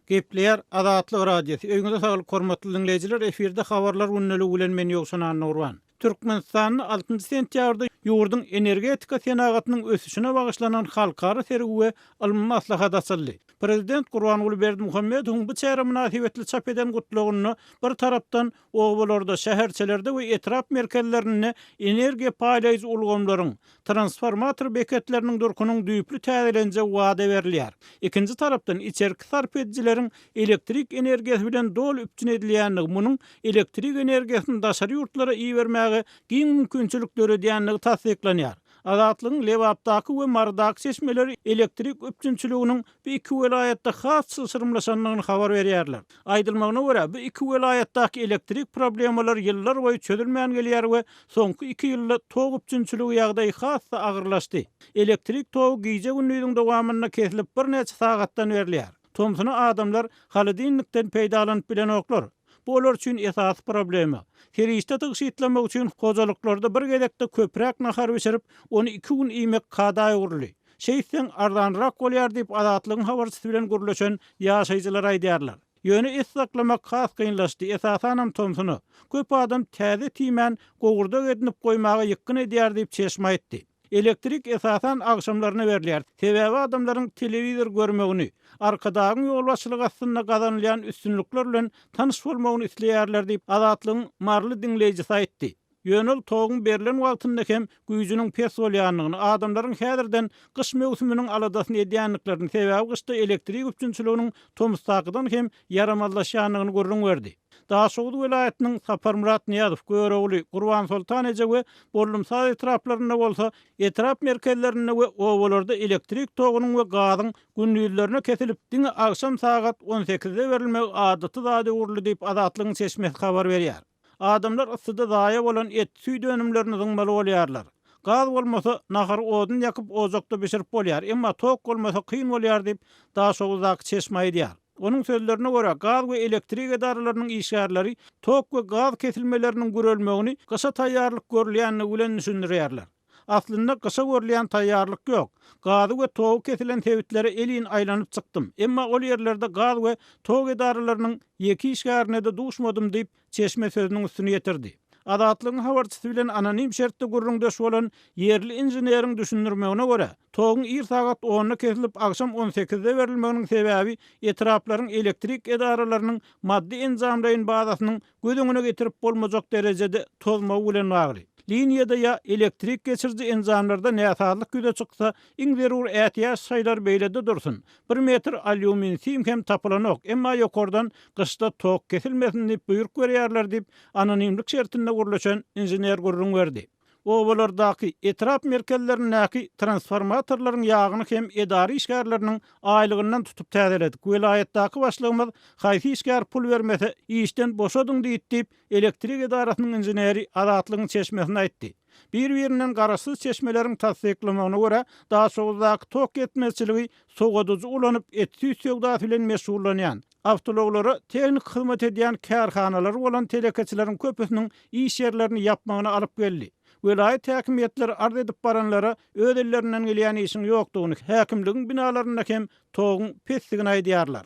Gepleýär Azatlyk Radiosy. Öýüňize saglyk hormatly diňleýjiler efirde habarlar gündeligi bilen men Ýowşan Annagurban. Türkmenistanda altynjy sentýabrda ýurduň energetika senagatynyň ösüşine bagyşlanan halkara sergi we ylmy maslahat açyldy. Prezident Gurbanguly Berdimuhamedowyň bu çäre mynasybetli çap eden gutlagynda bir tarapdan obalarda, şäherçelerde we etrap merkezlerinde energiýa paýlaýjy ulgamlaryň, transformator beketleriniň durkunyň düýpli täzelenjegi wada berilýär. Ikinji tarapdan, içerki sarp edijileriň elektrik energiýasy bilen doly üpjün edilýändigi, munuň elektrik energiýasyny daşary ýurtlara ibermäge giň mümkinçilik döredýändigi tassyklanýar. Azatlygyň Lebapdaky we Marydaky çeşmeleri elektrik üpjünçiliginiň bu iki welaýatda has çylşyrymlaşandygyny habar berýärler. Aýdylmagyna görä, bu iki welaýatdaky elektrik problemalary ýyllar boýy çözülmän gelýär we soňky iki ýylda tok üpjünçiligi ýagdaýy has-da agyrlaşdy. Elektrik togy gije-gündiziň dowamynda kesilip birnäçe sagatdan berilýär. Tomsuna adamlar holodilnikden peýdalanyp bilenoklar. Bu olar üçin esasy problema. Serişde tygşytlamak üçin hojalyklarda bir gezekde köpräk nahar bişirip, ony iki gün iýmek kada öwrüldi. Şeýtseň, arzanrak bolýar diýip, Azatlygyň habarçysy bilen gürleşen ýaşaýjylar aýdýarlar. Ýöne et saklamak has kynlaşdy, esasanam tomsuna. Köp adam täze et iýmän, gowurdak edinip goýmaga ýykgyn edýär diýip, çeşme aýtdy. Elektrik esasan agşamlaryna berilýär, sebäbi adamlaryň telewizor görmegini, Arkadagyň ýolbaşçylygy astynda gazanylýan üstünlikler bilen tanyş bolmagyny isleýärler diýip, Azatlygyň maryly diňleýjisi aýtdy. Ýöne ol toguň berlen wagtynda hem güýjüniň pes bolýandygyny, adamlaryň häzirden gyş möwsüminiň aladasyny edýändiklerini, sebäbi gyşda elektrik üpjünçiliginiň tomusdakydan hem ýaramazlaşýandygyny gürrüň berdi. Daşoguz welaýatynyň Saparmyrat Nyýazow, Görogly, Gurbansoltan eje we Bollumsaz etraplarynda bolsa, etrap merkezlerinde we obalarda elektrik togunyň we gazyň gündizlerine kesilip, diňe agşam sagat on sekizde berilmegi adaty zada öwrüldi diýip, Azatlygyň çeşmesi habar berýär. Adamlar yssyda zaýa bolan et, süýt önümlerini zyňmaly bolýarlar. Gaz bolmasa, nahary odun ýakyp ojakda bişirip bolýar, emma tok bolmasa kyn bolýar diýip, Daşoguzdaky çeşme aýdýar. Onuň sözlerine görä, gaz we elektrik edaralarynyň işgärleri tok we gaz kesilmeleriniň gürelmegini gyşa taýýarlyk görülýändigi bilen düşündirýärler. Aslynda gyşa görülýän taýýarlyk ýok. Gazy we togy kesilen sebitlere elin aýlanyp çykdym. Emma ol ýerlerde gaz we tok edaralarynyň ýeke işgärine-de duşmadym diýip, çeşme sözüniň üstüni ýetirdi. Azatlygyň habarçysy bilen anonim şertde gürrüňdeş bolan ýerli inženeriň düşündirmegine görä, toguň ir sagat onda kesilip, agşam on sekizde berilmeginiň sebäbi etraplaryň elektrik edaralarynyň maddy-enjamlaýyn bazasynyň göz öňüne getirip bolmajak derejede tozmagy bilen bagly. Liniýada ýa elektrik geçiriji enjamlarda näsazlyk ýüze çyksa, iň zerur ätiýaç şaýlar beýlede dursun, bir metr alýumin sim hem tapylanok, emma ýokardan gyşda tok kesilmesin diýip buýruk berýärler diýip, anonimlik şertinde gürleşen inžener gürrüň berdi. Obalardaky, etrap merkezlerindäki transformatorlaryň ýagyny hem edara işgärleriniň aýlygyndan tutup täzeledik. Welaýatdaky başlygymyz haýsy işgär pul bermese, işden boşadyň diýdi diýip, elektrik edarasynyň inženeri Azatlygyň çeşmesine aýtdy. Bir-birinden garaşsyz çeşmeleriň tassyklamagyna görä, Daşoguzdaky tok ýetmezçiligi sowadyjy ulanyp et-süýt söwdasy bilen meşgullanýan, Awtoulaglara tehniki hyzmat edýän kärhanalary bolan telekeçileriň köpüsiniň iş ýerlerini ýapmagyna alyp geldi. Welaýat häkimiýetleri arz edip baranlara öz ellerinden gelýän işiň ýokdugyny, häkimligiň binalarynda hem toguň pesdigini aýdýarlar.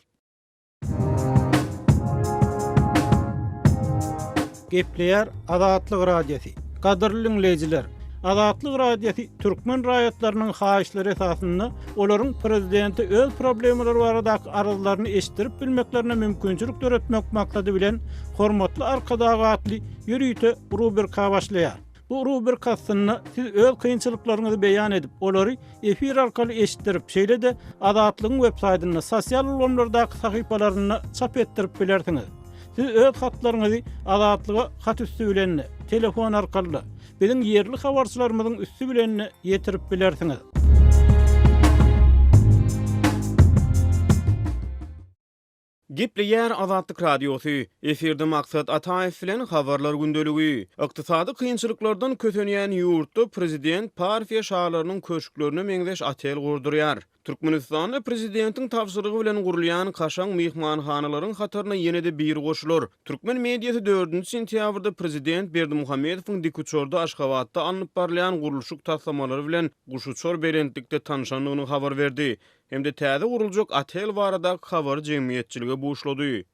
Gepleýär Azatlyk Radiosy. Gadyrly diňleýjiler! Azatlyk Radiosy türkmen raýatlarynyň haýyşlary esasynda olaryň prezidente öz problemalary baradaky arzlaryny eşitdirip bilmeklerine mümkinçilik döretmek maksady bilen Hormatly Arkadag atly ýörite rubrika başlaýar. Bu rubrika astynda siz öz kynçylyklaryňyzy beýan edip, olary efir arkaly eşitdirip, şeýle-de Azatlygyň websaýtynda, sosial ulgamlardaky sahypalarynda çap etdirip bilersiňiz. Siz öz hatlaryňyzy Azatlyga hat üsti bilen-de, telefon arkaly-da, biziň ýerli habarçylarymyzyň üsti bilen-de ýetirip bilersiňiz. Gepleýär Azatlyk Radiosy, Efirde Maksat Ataýew bilen Habarlar gündeligi. Ykdysady kynçylyklardan kösenýän ýurtda prezident Parfiýa şalarynyň köşklerine meňzeş otel gurdurýar. Türkmenistanda prezidentiň tabşyrygy bilen gurulýan kaşaň myhmanhanalaryň hataryna ýene-de biri goşular. Türkmen mediasy dördünji sentýabrda prezident Berdimuhamedowyň dikuçarda Aşgabatda alnyp barylýan gurluşyk taslamalary bilen guşuçar belentlikde tanşandygyny habar berdi. hem-de täze guruljak otel baradaky habary jemgyýetçilige buşlady.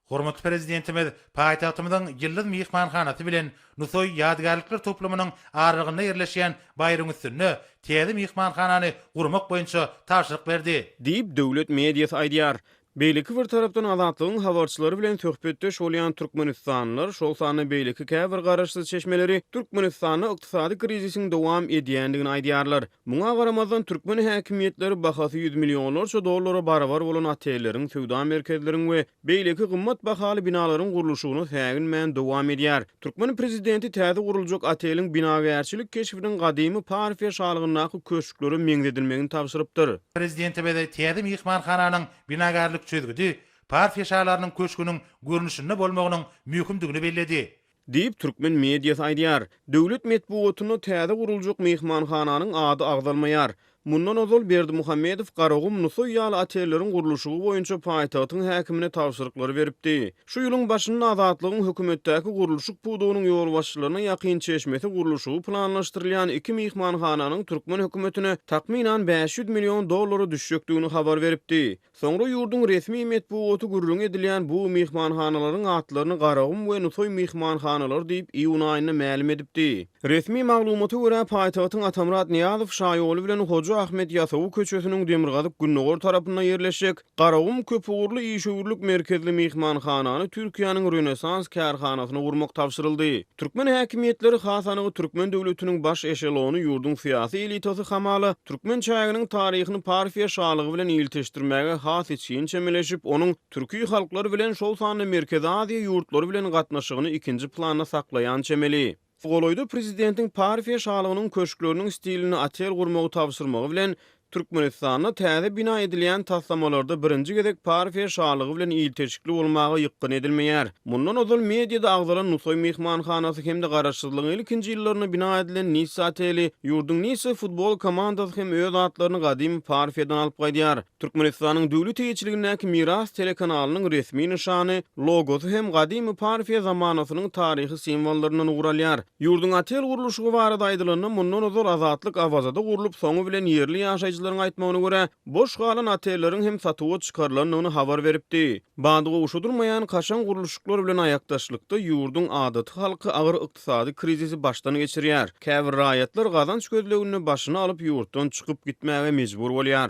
Hormatly Prezidentimiz paýtagtymyzyň Ýyldyz myhmanhanasy bilen Nusaý ýadygärlikler toplumynyň aralygynda ýerleşýän baýryň üstünde täze myhmanhanany gurmak boýunça tabşyryk berdi. Diýip, döwlet mediasy aýdýar. Beýleki bir tarapdan, Azatlygyň habarçylary bilen söhbetdeş bolýan türkmenistanlylar, şol sanda beýleki käbir garaşsyz çeşmeleri Türkmenistanda ykdysady krizisiň dowam edýändigini aýdýarlar. Muňa garamazdan, türkmen häkimiýetleri bahasy ýüz millionlarça dollara barabar bolan otelleriň, söwda merkezleriň we beýleki gymmat bahaly binalaryň gurluşygyna säginmän dowam edýär. Türkmen prezidenti täze guruljak oteliň binagärçilik keşbiniň gadymy Parfiýa şalygyndaky köşklere meňzedilmegini tabşyrypdyr. Prezidentimiz täze myhmanhananyň binagärlik çözgüdi Parfiýa şalarynyň köşgüniň görnüşinde bolmagynyň möhümdigini belledi. Diýip, türkmen mediasy aýdýar. Döwlet metbugatynda täze guruljak myhmanhananyň ady agzalmaýar. Mundan ozal Berdimuhamedow Garagum, Nusaý ýaly otelleriň gurluşygy boýunça paýtagtyň häkimine tabşyryklary beripdi. Şu ýylyň başynda Azatlygyň hökümetdäki gurluşyk pudagynyň ýolbaşçylaryna ýakyn çeşmesi gurluşygy planlaşdyrylýan iki myhmanhananyň türkmen hökümetine takmynan 500 million dollara düşjekdigini habar beripdi. Soňra ýurduň resmi metbugaty gürrüňi edilýän bu myhmanhanalaryň atlaryny Garagum we Nusaý myhmanhanalary diýip iýun aýynda mälim edipdi. Resmi maglumata görä, paýtagtyň Atamyrat Nyýazow şaýoly bilen Hoja Ahmet Ýasawy köçesiniň demirgazyk-gündogar tarapynda ýerleşjek Garagum köpugurly işewürlik merkezli myhmanhanany Türkiýäniň Rönesans kärhanasyna gurmak tabşyryldy. Türkmen häkimiýetleri, has anygy türkmen döwletiniň baş eşelony ýurduň syýasy elitasy hamala Türkmen çäginiň taryhyny Parfiýa şalygy bilen ilteşdirmäge has içgin çemeleşip, onuň türki halklar bilen, şol sanda Merkezi Aziýa ýurtlary bilen gatnaşygyny ikinji planda saklaýan çemeli. Golaýda prezidentiň Parfiýa şalygynyň köşkleriniň stilinde otel gurmagy tabşyrmagy bilen, Türkmenistanda täze bina edilýän taslamalarda birinji gezek Parfiýa şalygy bilen ilteşikli bolmaga ýykgyn edilmeýär. Mundan ozal mediada agzalan Nusaý myhmanhanasy hem-de Garaşsyzlygyň ilkinji ýyllarynda bina edilen Nissa oteli, ýurduň Nissa futbol komandasy hem öz atlaryny gadymy Parfiýadan alyp gaýdýar. Türkmenistanyň döwlet eýeçiligindäki Miras telekanalynyň resmi nyşany, logosy hem gadymy Parfiýa zamanasynyň taryhy simwollaryndan ugur alýar. Ýurduň otel gurluşygy barada aýdylanda, mundan ozal Azatlyk Awazada gurlup, soňy bilen ýerli ýaşaýjylaryň aýtmagyna görä, boş galan otelleriň hem satuwa çykarylandygyny habar beripdi. Bady gowşadylmaýan kaşaň gurluşyklar bilen aýakdaşlykda ýurduň adaty halky agyr ykdysady krizisi başdan geçirýär. Käbir raýatlar gazanç gözleginde başyny alyp ýurtdan çykyp gitmäge mejbur bolýar.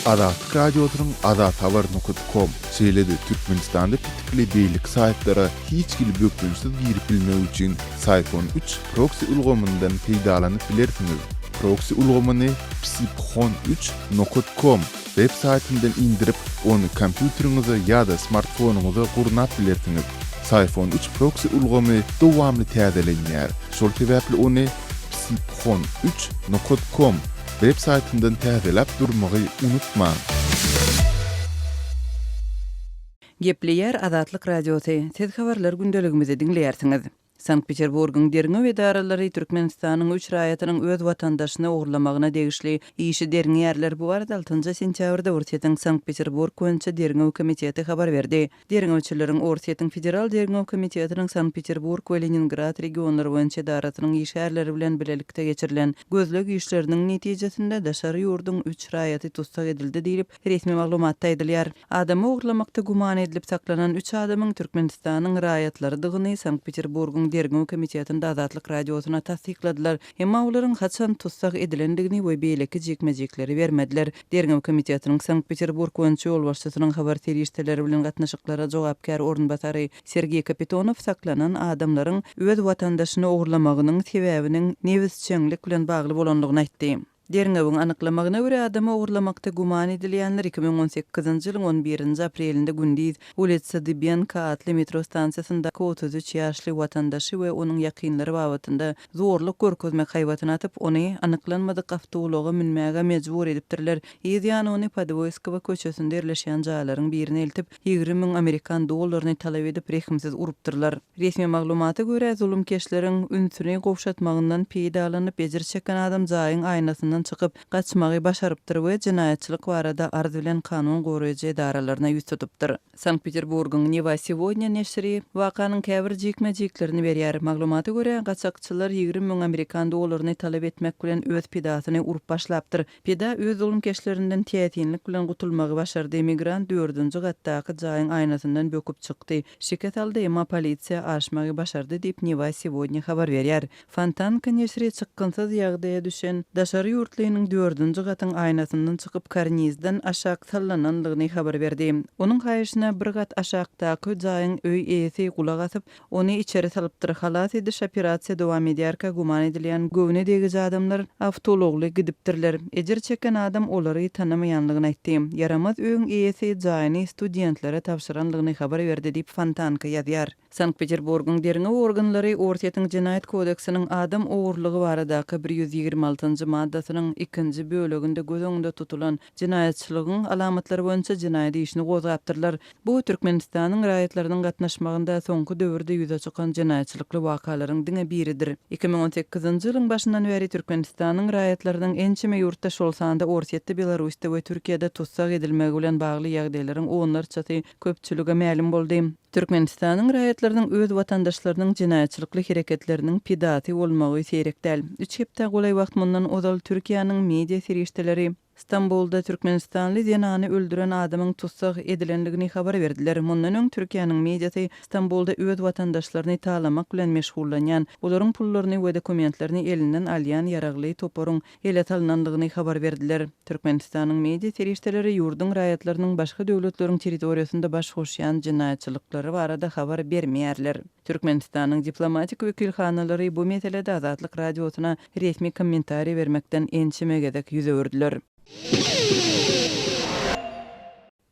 Azatlyk Radiosynyň azathabar nokat kom, şeýle-de Türkmenistanda petikli beýleki saýtlara hiç hili bökdençsiz girip bilmek üçin Syphon üç proksi ulgamyndan peýdalanyp bilersiňiz. Proksi ulgamyny psiphon üç nokat kom web saýtyndan indirip, ony kompýuteriňize ýa-da smartfonyňyza gurnap bilersiňiz. Syphon üç proksi ulgamy dowamly täzelenýär, şol sebäpli ony psiphon üç nokat kom web saýtyndan täzeläp durmagy unutmaň! Gepleýär Azatlyk Radiosy, Siz habarlar gündeligimizi diňleýärsiňiz. Sankt-Peterburgyň derňew edaralary Türkmenistanyň üç raýatynyň öz watandaşyny ogurlamagyna degişli işi derňeýärler. Bu barada altynjy sentýabrda Orsýetiň Sankt-Peterburg boýunça derňew komiteti habar berdi. Derňewçileriň Orsýetiň Federal derňew komitetiniň Sankt-Peterburg we Leningrad regionlary boýunça edarasynyň işgärleri bilen bilelikde geçirilen gözleg işleriniň netijesinde daşary ýurduň üç raýaty tussag edildi diýlip, resmi maglumatda aýdylýar. Adamy ogurlamakda güman edilip saklanan üç adamyň Türkmenistanyň raýatlarydygyny Sankt-Peterburgyň Derňew komitetinde Azatlyk Radiosyna tassykladylar. Emma olaryň haçan tussag edilendigini we beýleki jikme-jikleri bermediler. Derňew komitetiniň Sankt-Peterburg boýunça ýolbaşçysynyň habar serişdeleri bilen gatnaşyklara jogapkär orunbasary Sergeý Kapitonow saklanan adamlaryň öz watandaşyny ogurlamagynyň sebäbiniň nebisjeňlik bilen bagly bolandygyny aýtdy. Derňewiň anyklamagyna görä, adamy ogurlamakda güman edilýänler 2018-nji ýylyň on birinji aprelinde gündiz Ulitsa Dybenko atly metro stansiýasyndaky 33 ýaşly watandaşy we onuň ýakynlary babatynda zorluk görkezmek haýbatyny atyp, ony anyklanmadyk awtoulaga münmäge mejbur edipdirler. Yz ýany ony Podwoýskowa köçesinde ýerleşýän jaýlaryň birine eltip, 20 müň amerikan dollaryny talap edip, rehimsiz urupdyrlar. Resmi maglumata görä, zulumkeşleriň ünsüni gowşatmagyndan peýdalanyp, ejir çeken adam jaýyň aýnasyndan. aýnasyndan çykyp, gaçmagy başarypdyr we jenaýatçylyk barada arz bilen kanun goraýjy edaralaryna ýüz tutupdyr. Sankt-Peterburgyň Newa Segodnýa neşiri wakanyň käbir jikme-jiklerini berýär. Maglumata görä, gaçakçylar 20 müň amerikan dollaryny talap etmek bilen öz pidasyny urup başlapdyr. Pida öz zulumkeşlerinden täsinlik bilen gutulmagy başardy, migrant dördünji gatdaky jaýyň aýnasyndan böküp çykdy, şikes aldy, emma polisiýa aşmagy başardy diýip, Newa Segodnýa habar berýär. Fontanka neşiri çykgynsyz ýagdaýa düşen daşary ýurtlynyň dördünji gatyň aýnasyndan çykyp karnizden aşak sallananlygyny habar berdi. Onuň haýyşyna bir gat aşakdaky jaýyň öý eýesi gulak asyp, ony içeri salypdyr. Halas ediş operasiýa dowam edýärkä güman edilýän göwne degiji adamlar awtoulagly gidipdirler. Ejir çeken adam olary tanamaýanlygyny aýtdy. Ýaramaz öýüň eýesi jaýyny studentlere tabşyranlygyny habar berdi diýip Fontanka ýazýar. Sankt-Peterburgyň derňew organlary Orsýetiň Jenaýat kodeksiniň adam ogurlygy baradaky 126 njy maddasynyň ikinji böleginde göz öňünde tutulan jenaýatçylygyň alamatlary boýunça jenaýat işini gozgapdyrlar. Bu Türkmenistanyň raýatlarynyň gatnaşmagynda soňky döwürde ýüze çykan jenaýatçylykly wakalaryň diňe biridir. 2018 nji ýylyň başyndan bäri Türkmenistanyň raýatlarynyň ençeme ýurtda, şol sanda Orsýetde, Belarusda we Türkiýede tussag edilmegi bilen bagly ýagdaýlaryň onlarçasy köpçülige mälim boldy. Türkmenistanyň raýatlarynyň öz watandaşlarynyň jenaýatçylykly hereketleriniň pidasy bolmagy seýrek däl. Üç hepdä golaý wagt mundan ozal Türkiýäniň media serişdeleri Stambulda türkmenistanly zenany öldüren adamyň tussag edilendigini habar berdiler. Mundan öň Türkiýäniň mediasy Stambulda öz watandaşlaryny talamak bilen meşgullanýan, olaryň pullaryny we dokumentlerini elinden alýan ýaragly toparyň ele salnandygyny habar berdiler. Türkmenistanyň media serişdeleri ýurduň raýatlarynyň başga döwletleriň territoriýasynda baş goşýan jenaýatçylyklary barada habar bermeýärler. Türkmenistanyň diplomatik wekilhanalary bu meselede Azatlyk Radiosyna resmi kommentariý bermekden ençeme gezek ýüz öwürdiler.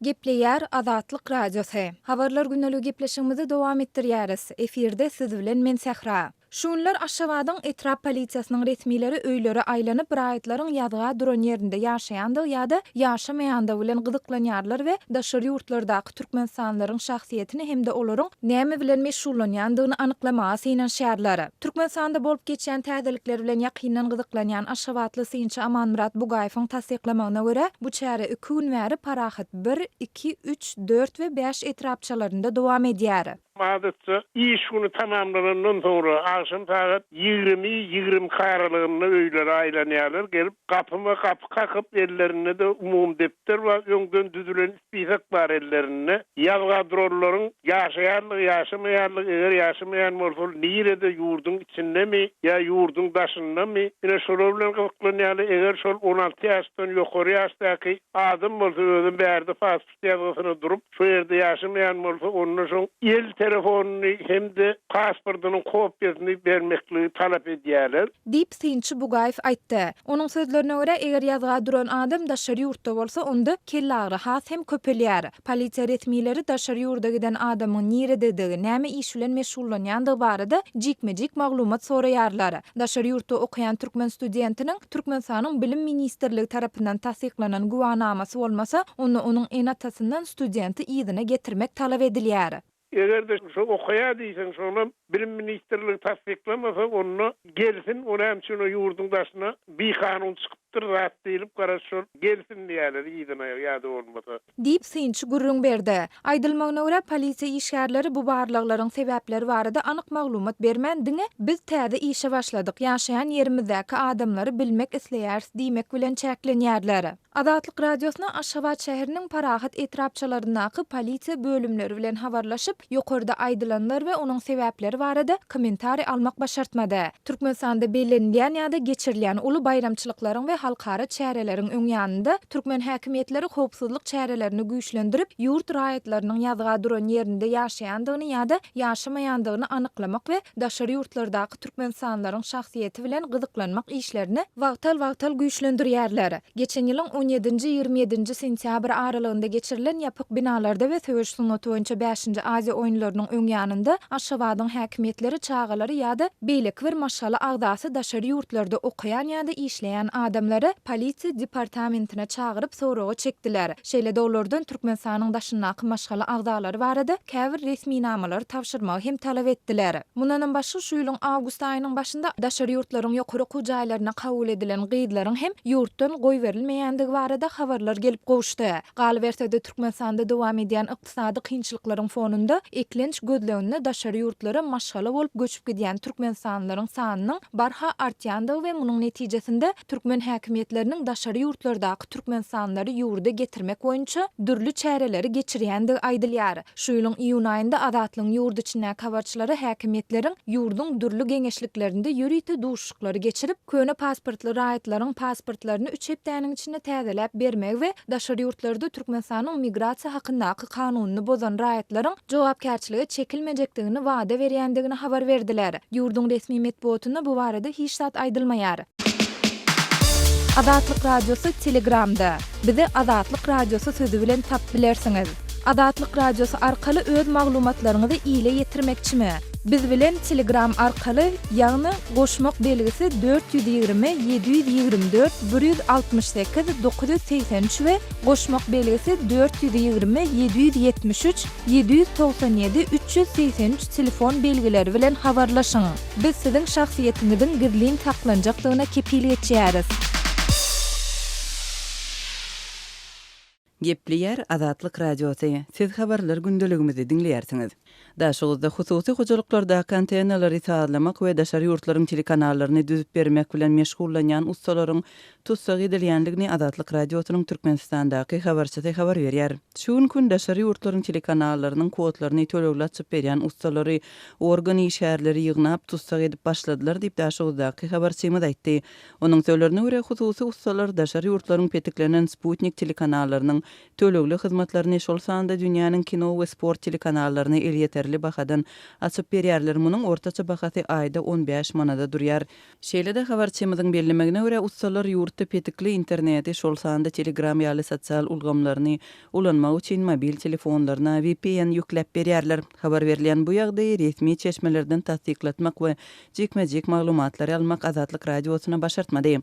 Gepleýär Azatlyk Radiosy. Habarlar gündeligi gepleşigimizi dowam etdirýäris. Efirde siz bilen men Sähra. Şu günler Aşgabadyň etrap polisiýasynyň resmileri öýlere aýlanyp, raýatlaryň ýazga duran ýerinde ýaşaýandygy ýa-da ýaşamaýandygy bilen gyzyklanýarlar we daşary ýurtlardaky türkmenistanlylaryň şahsyýetini hem-de olaryň näme bilen meşgullanýandygyny anyklamaga synanyşýarlar. Türkmenistanda bolup geçýän täzelikler bilen ýakyndan gyzyklanýan aşgabatly synçy Amanmyrat Bugaýewiň tassyklamagyna görä, bu çäre iki gün bäri Parahat bir, iki, üç, dört we bäş etrapçalarynda dowam edýär. Adatça, iş güni tamamlanandan soňra, agşam sagat 20, 22 aralygynda öýlere aýlanýarlar, gelip, gapyma gapy kakyp, ellerinde-de umumy depder bar, öňden düzülen spisok bar ellerinde. Ýazga duranlaryň ýaşaýanlygy, ýaşamaýanlygy, eger ýaşamaýan bolsa, ol nirede, ýurduň içindemi ýa ýurduň daşyndamy, ine, şolar bilen gyzyklanýarlar. Eger şol 16 ýaşdan ýokary ýaşdaky adam bolsa, özem bärde pasport ýazgysyna durup, şo ýerde ýaşamaýan bolsa, onda şoň el telefonyny hem-de pasportynyň kopiýasyny bermekligi talap edýärler. Diýip, synçy Bugaýew aýtdy. Onuň sözlerine görä, eger ýazga duran adam daşary ýurtda bolsa, onda kellagyry has hem köpelýär. Polisiýa resmileri daşary ýurda giden adamyň nirededigi, näme iş bilen meşgullanýandygy barada jikme-jik maglumat soraýarlar. Daşary ýurtda okaýan türkmen studentiniň Türkmenistanyň Bilim ministrligi tarapyndan tassyklanan güwänamasy bolmasa, onda onuň ene-atasyndan studenti yzyna getirmek talap edilýär. Eger-de şo okaýar diýseň, şonam Bilim ministrligi tassyklamasa, onda gelsin, o näme üçin o ýurduň daşyna bikanun çykypdyr zat diýlip, garaz şol gelsin diýýärler yzyna ýa-da bolmasa. Diýip, synçy gürrüň berdi. Aýdylmagyna görä, polisiýa işgärleri bu barlaglaryň sebäpleri barada anyk maglumat bermän, diňe Biz täze işe başladyk, ýaşaýan ýerimizdäki adamlary bilmek isleýäris diýmek bilen çäklenýärler. Azatlyk Radiosyna Aşgabat şäheriniň Parahat etrapçalaryndaky polisiýa bölümleri bilen habarlaşyp, ýokarda aýdylanlar we onuň sebäpleri barada kommentariý almak başartmady. Türkmenistanda bellenilýän ýa-da geçirilýän uly baýramçylyklaryň we halkara çäreleriň öň ýanynda türkmen häkimiýetleri howpsuzlyk çärelerini güýçlendirip, ýurt raýatlarynyň ýazga duran ýerinde ýaşaýandygyny ýa-da ýaşamaýandygyny anyklamak we daşary ýurtlardaky türkmenistanlylaryň şahsyýeti bilen gyzyklanmak işlerini wagtal-wagtal güýçlendirýärler. Geçen ýylyň on ýedinji, 27 nji sentýabr aralygynda geçirilen ýapyk binalarda we söweş sungaty boýunça bäşinji Aziýa oýunlarynyň öň ýanynda Aşgabadyň häkimiýetleri çagalary ýa-da beýleki bir maşgala agzasy daşary ýurtlarda okaýan ýa-da işleýän adamlary. adamlary polisiýa departamentine çagyryp soraga çekdiler. Şeýle-de olardan Türkmenistanyň daşyndaky maşgala agzalary barada käbir resminamalary tabşyrmagy hem talap etdiler. Mundanam başga şu ýylyň awgust aýynyň başynda daşary ýurtlaryň ýokary okuw jaýlaryna kabul edilen gyzlaryň hem ýurtdan goýberilmeýändigi barada habarlar gelip gowuşdy. Galyberse-de Türkmenistanda dowam edýän ykdysady kynçylyklaryň fonunda eklenç gözleginde daşary ýurtlara maşgala bolup göçüp gidýän türkmenistanlylaryň sanynyň barha artýandygy we munuň netijesinde türkmen häkimiýetleriniň daşary ýurtlardaky türkmenistanlylary ýurda getirmek boýunça dürli çäreleri geçirýändigi aýdylýar. Şu ýylyň iýun aýynda Azatlygyň ýurt içindäki habarçylary häkimiýetleriň ýurduň dürli geňeşliklerinde ýörite duşuşyklary geçirip, köne pasportly raýatlaryň pasportlaryny üç hepdäniň içinde täzeläp bermegi we daşary ýurtlarda Türkmenistanyň migrasiýa hakyndaky kanunyny bozan raýatlaryň jogapkärçilige çekilmejekdigini wada berýändigini habar berdiler. Ýurduň resmi metbugatynda bu barada hiç zat aýdylmaýar. Azatlyk Radiosy Telegramda. Bizi Azatlyk Radiosy sözi bilen tapyp bilersiňiz. Azatlyk Radiosy arkaly öz maglumatlaryňyzy ile ýetirmekçimi? Biz bilen Telegram arkaly, ýagny goşmak belgisi 420 724 168 983 we goşmak belgisi 420 773 797 383 telefon belgileri bilen habarlaşyň. Biz siziň şahsyýetiňiziň gizlin saklanjakdygyna kepil geçýäris. Gepleýär Azatlyk Radiosy, Siz habarlar gündeligimizi diňleýärsiňiz. Daşoguzda hususy hojalyklardaky antennalary sazlamak we daşary ýurtlaryň telekanallaryny düzüp bermek bilen meşgullanýan ussalaryň tussag edilýändigini Azatlyk Radiosynyň Türkmenistandaky habarçysy habar berýär. Şu günki gün daşary ýurtlaryň telekanallarynyň kodlaryny tölegli açyp berýän ussalary organ işgärleri ýygnap tussag edip başladylar diýip Daşoguzdaky habarçymyz aýtdy. Onuň sözlerine görä, hususy ussalar daşary ýurtlaryň petiklenen sputnik telekanallarynyň tölegli hyzmatlaryny, şol sanda dünýäniň kino we sport telekanallaryny elýeterli bahadan açyp berýärler, munuň ortaça bahasy aýda 15 manada durýar. Şeýle-de, habarçymyzyň bellemegine görä, ussalar ýurtda petikli interneti, şol sanda Telegram ýaly sosial ulgamlaryny ulanmak üçin mobil telefonlaryna vpn ýükläp berýärler. Habar berilýän bu ýagdaýy resmi çeşmelerden tassyklatmak we jikme-jik maglumatlary almak Azatlyk Radiosyna başartmady.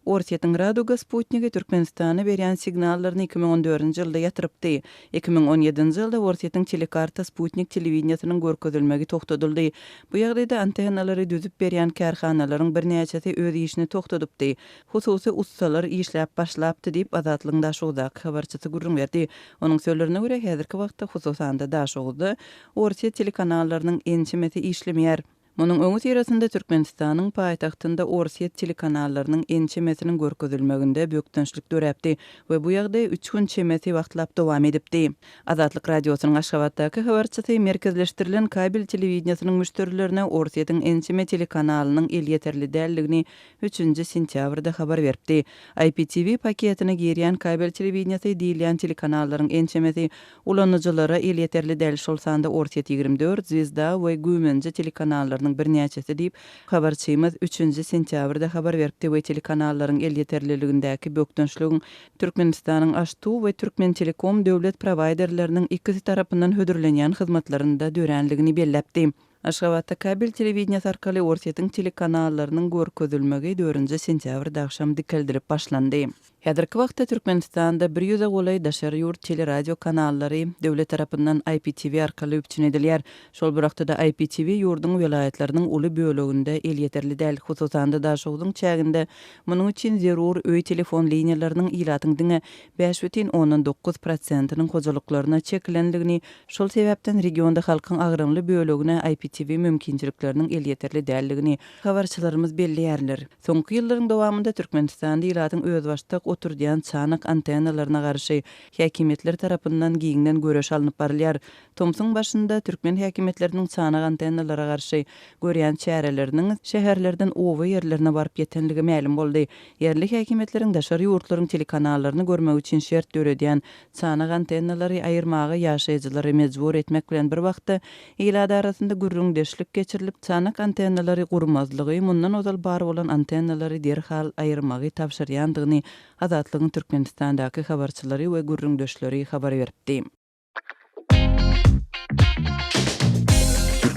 Orsýetiň Raduga sputnigi Türkmenistana berýän signallaryny 2014-nji ýylda ýatyrypdy. 2017-nji ýylda Orsýetiň Telekarta sputnik telewideniýesiniň görkezilmegi togtadyldy. Bu ýagdaýda antennalary düzüp berýän kärhanalaryň birnäçesi öz işini togtadypdy. Hususy ussalar işläp başlapdy diýip, Azatlygyň Daşoguzdaky habarçysy gürrüň berdi. Onuň sözlerine görä, häzirki wagtda, hususan-da, Daşoguzda orsýet telekanallarynyň ençemesi işlemeýär. Munuň öňüsyrasynda Türkmenistanyň paýtagtynda orsýet telekanallarynyň ençemesiniň görkezilmeginde bökdençlik döräpdi we bu ýagdaý üç gün çemesi wagtlap dowam edipdi. Azatlyk Radiosynyň Aşgabatdaky habarçysy merkezleşdirilen kabel telewideniýesiniň müşderilerine Orsýetiň ençeme telekanalynyň elýeterli däldigini üçünji sentýabrda habar beripdi. IPTV paketine girýän kabel telewideniýesi diýilýän telekanallaryň ençemesi Ulanyjylara elýeterli däl, şol sanda Orsýet 24, Zwezda we Güýmenje telekanallarynyň birnäçesi diýip, habarçymyz üçünji sentýabrda habar beripdi we telekanallaryň elýeterliligindäki bökdençligiň Türkmenistanyň AŞTU we Türkmentelekom döwlet prowaýderleriniň ikisi tarapyndan hödürlenýän hyzmatlarynda döränligini belläpdi. Aşgabatda kabel telewideniýesi arkaly Orsýetiň telekanallarynyň görkezilmegi dördünji sentýabrda agşam dikeldilip başlandy. Häzirki wagtda Türkmenistanda bir ýüze golaý daşary ýurt teleradio kanallary döwlet tarapyndan IPTV arkaly üpjün edilýär. Şol bir wagtda-da IPTV ýurduň welaýatlarynyň uly böleginde elýeterli däl, hususan-da Daşogzuň çäginde munuň üçin zerur öý telefon liniýalarynyň ilatyň diňe 5,9 prosentiniň hojalyklaryna çekilendigini, şol sebäpden regionda halkyň agramly bölegine IPTV mümkinçilikleriniň elýeterli däldigini habarçylarymyz belleýärler. Soňky ýyllaryň dowamynda Türkmenistanda ilatyň özbaşdak oturdýan çanak antennalaryna garşy häkimiýetler tarapyndan giňden göreş alnyp barylýar. Tomsuň başynda türkmen häkimiýetleriniň çanak antennalara garşy görýän çäreleriniň şäherlerden oba ýerlerine baryp ýetenligi mälim boldy. Ýerli häkimiýetleriň daşary ýurtlaryň telekanalaryny görmek üçin şert döredýän Çanak antennalary aýyrmaga ýaşaýjylary mejbur etmek bilen bir wagtda, ilat arasynda gürrüňdeşlik geçirilip, çanak antennalary gurmazlygy, mundan ozal bar bolan antennalary derhal aýyrmagy tabşyrýandygyny Azatlygyň Türkmenistandaky habarçylary we gürrüňdeşleri habar beripdi.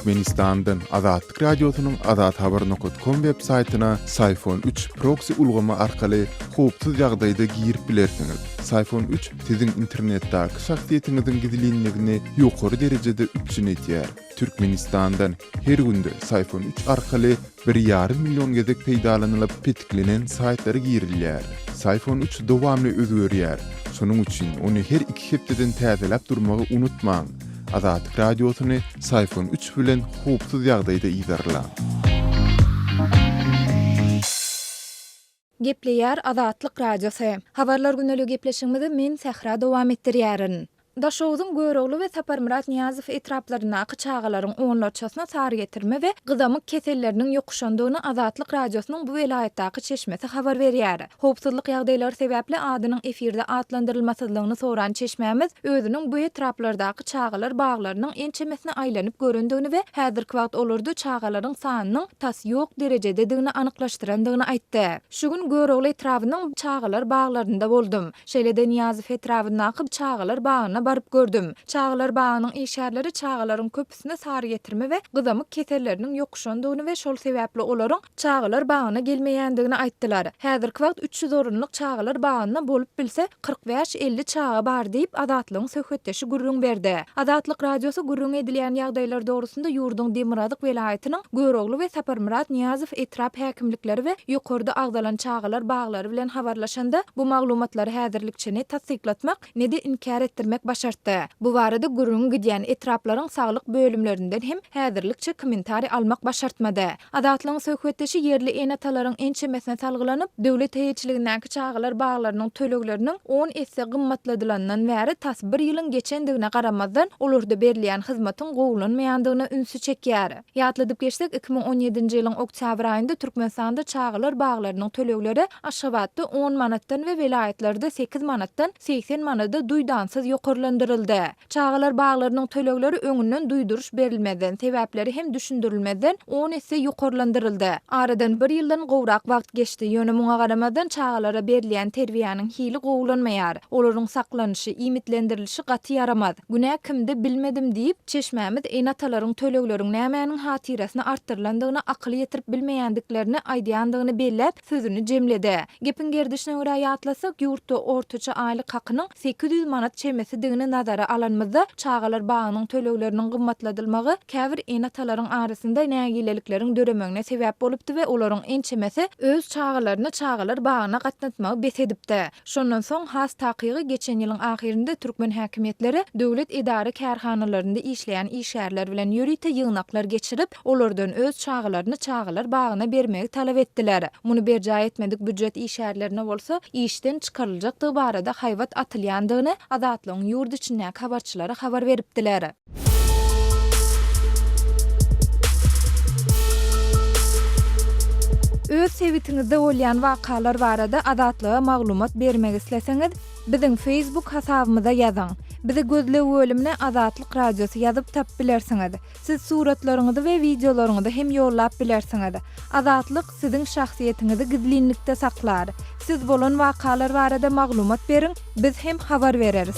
Türkmenistandan Azatlyk Radiosynyň azathabar nokat kom web saýtyna Syfon üç proksi ulgamy arkaly howpsuz ýagdaýda girip bilersiňiz. Syfon üç siziň internetdäki şahsyýetiňiziň gizlinligini ýokary derejede üpjün edýär. Türkmenistandan her günde Syfon üç arkaly bir ýarym million gezek peýdalanylyp petiklenen saýtlara girilýär. Syfon üç dowamly özgerýär. Şonuň üçin ony her iki hepdeden täzeläp durmagy unutmaň. Azatlyk Radiosyny Syfon üç bilen howpsuz ýagdaýda yzarlaň. Gepleýär Azatlyk Radiosy. Habarlar gündeligi gepleşigimizi men Sähra dowam etdirýärin. Daşoguzyň Görogly we Saparmyrat Nyýazow etraplaryndaky çagalaryň onlarçasyna sarygetirme we gyzamyk keselleriniň ýokuşandygyny Azatlyk Radiosynyň bu welaýatdaky çeşmesi habar berýär. Howpsuzlyk ýagdaýlary sebäpli adynyň efirde atlandyrylmasyzlygyny soran çeşmämiz özüniň bu etraplardaky çagalar baglarynyň ençemesine aýlanyp görendigini we häzirki wagt olarda çagalaryň sanynyň tas ýok derejededigini anyklaşdyrandygyny aýtdy. Şu gün Görogly etrabynyň çagalar baglarynda boldum. Şeýle-de Nyýazow etrabyndaky çagalar bagyna baryp gördüm. Çagalar bagynyň işgärleri çagalaryň köpüsine sarygetirme we gyzamyk keselleriniň ýokuşandygyny we şol sebäpli olaryň çagalar bagyna gelmeýändigini aýtdylar. Häzirki wagt 300 orunlyk çagalar bagynda bolup bilse 45-50 çaga bar diýip, Azatlygyň söhbetdeşi gürrüň berdi. Azatlyk Radiosy gürrüňi edilýän ýagdaýlar dogrusynda ýurduň demirgazyk welaýatynyň Görogly we Saparmyrat Nyýazow etrap häkimlikleri we ýokarda agzalan çagalar baglary bilen habarlaşanda, bu maglumatlary häzirlikçe ne tassyklatmak, ne-de inkär etdirmek başartdy. Bu barada gürrüňi gidýän etraplaryň saglyk bölümlerinden hem häzirlikçe kommentariý almak başartmady. Azatlygyň söhbetdeşi ýerli ene-atalaryň ençemesine salgylanyp, döwlet eýeçiligindäki çagalar baglarynyň tölegleriniň on esse gymmatladylandan bäri tas bir ýylyň geçendigine garamazdan, olarda berilýän hyzmatyň gowulanmaýandygyna ünsi çekýär. Ýatladyp geçsek, 2017-nji ýylyň oktýabr aýynda Türkmenistanda çagalar baglarynyň tölegleri Aşgabatda on manatdan we welaýatlarda sekiz manatdan 80 manada duýdansyz ýokarlandyryldy. Çagalar baglarynyň tölegleri öňünden duýduryş berilmezden, sebäpleri hem düşündirilmezden on esse ýokarlandyryldy. Aradan bir ýyldan gowrak wagt geçdi, ýöne muňa garamazdan çagalara berilýän terbiýäniň hili gowulanmaýar. Olaryň saklanyşy, iýmitlendirilişi gaty ýaramaz. Günä kimde bilmedim diýip, çeşmämiz ene-atalaryň tölegleriň nämäniň hatyrasyna artdyrylandygyna akyl ýetirip bilmeýändiklerini aýdýandygyny belläp, sözüni jemledi. Gepiň gerdişine görä ýatlasak, ýurtda ortaça aýlyk hakynyň 800 manat çemesidigini nazara alanymyzda, çagalar bagynyň tölegleriniň gymmatladylmagy käbir ene-atalaryň arasynda nägilelikleriň döremegine sebäp bolupdy we olaryň ençemesi öz çagalaryny çagalar bagyna gatnatmagy bes edipdi. Şondan soň, has takygy geçen ýylyň ahyrynda türkmen häkimiýetleri döwlet edara-kärhanalarynda işleýän işgärler bilen ýörite ýygnaklar geçirip, olardan öz çagalaryny çagalar bagyna bermegi talap etdiler. Muny berjaý etmedik býujet işgärlerine bolsa işden çykaryljakdygy barada haýbat atylýandygyny Azatlygyň ýurt içindäki habarçylary habar beripdiler. Öz sebitiňizde bolýan wakalar barada Azatlyga maglumat bermek isleseňiz, biziň Facebook hasabymyza ýazyň. Bizi gözleg bölümine Azatlyk Radiosy ýazyp tapyp bilersiňiz. Siz suratlaryňyzy we wideolaryňyzy hem ýollap bilersiňiz. Azatlyk siziň şahsyýetiňizi gizlinlikde saklar. Siz bolan wakalar barada maglumat beriň, biz hem habar bereris.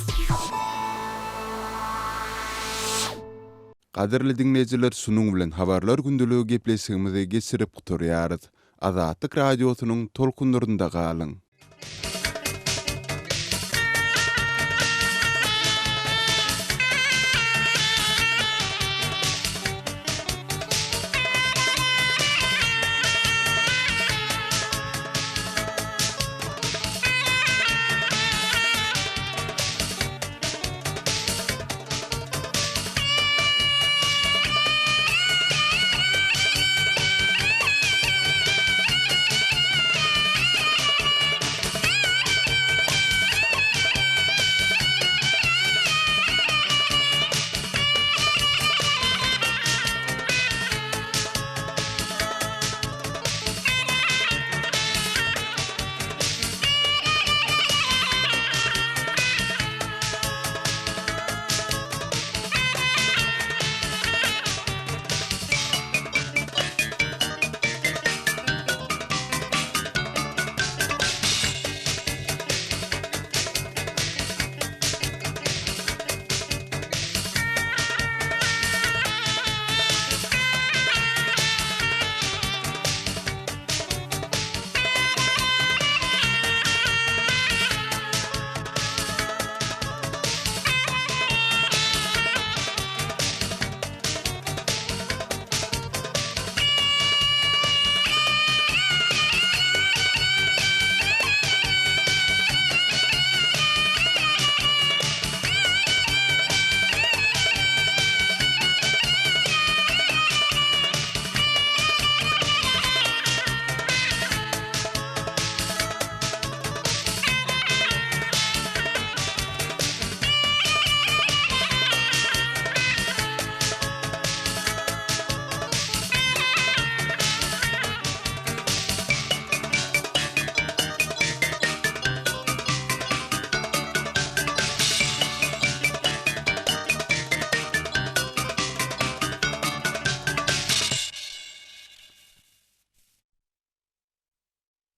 Gadyrly diňleýjiler şunuň bilen Habarlar gündeligi gepleşigimizi geçirip gutarýarys. Azatlyk Radiosynyň tolkunlarynda galyň.